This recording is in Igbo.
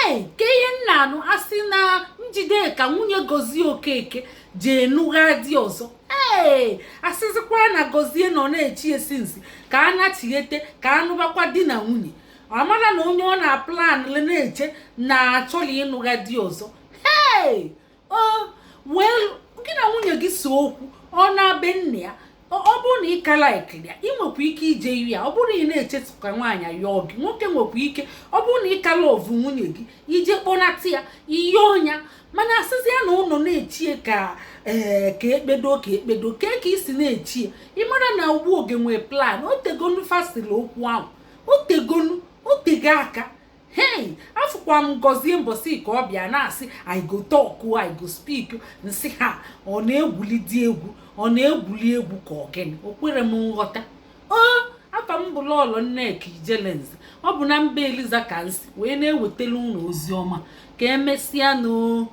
Hei, ke ihe m na-anụ, asị na Njideka nwunye Gozie Okeke jee nụgha di ọzọ. Ee, asịzikwa na Gozie nọ na-echi esi nsi ka a nachighete ka a nụbakwa di na nwunye. Amara na onye ọ na-aplan na-eche na-achọla ịnụgha di ọzọ. Hei, o wee gị na nwunye gị so okwu ọ na-be nna ya. Ọ bụrụ na ị ka laikiri ya, ị nwekwa ike ije yu ya. Ọ bụrụ na ị na-echetu ka nwaanyị yọọ gị, nwoke nwekwa ike. Ọ bụrụ na ị ka love nwunye gị, ije kpọnata ya, ihe ọnya. Mana asịzi ya na ụlọ na-echie ka ee ka ekpedo ka ekpedo ka ka isi na-echie, ị mara na ugbu oge nwee plan. O tegonu fasịrị okwu ahụ, o tegonu, o tego aka. Hei, afụkwa m Gọzie mbọsị ka ọ bịa na-asị, "I go talk, I go speak." Nsị ha, ọ na-egwuli dị egwu, ọ na-egwuli egwu ka ọ gịnị? O kwere m nghọta. O afa m bụ Lọlọ Nneka Ijelenze. Ọ bụ na mba Eliza ka nsi wee na-ewetara unu ozi ọma. Ka emesịa nụ.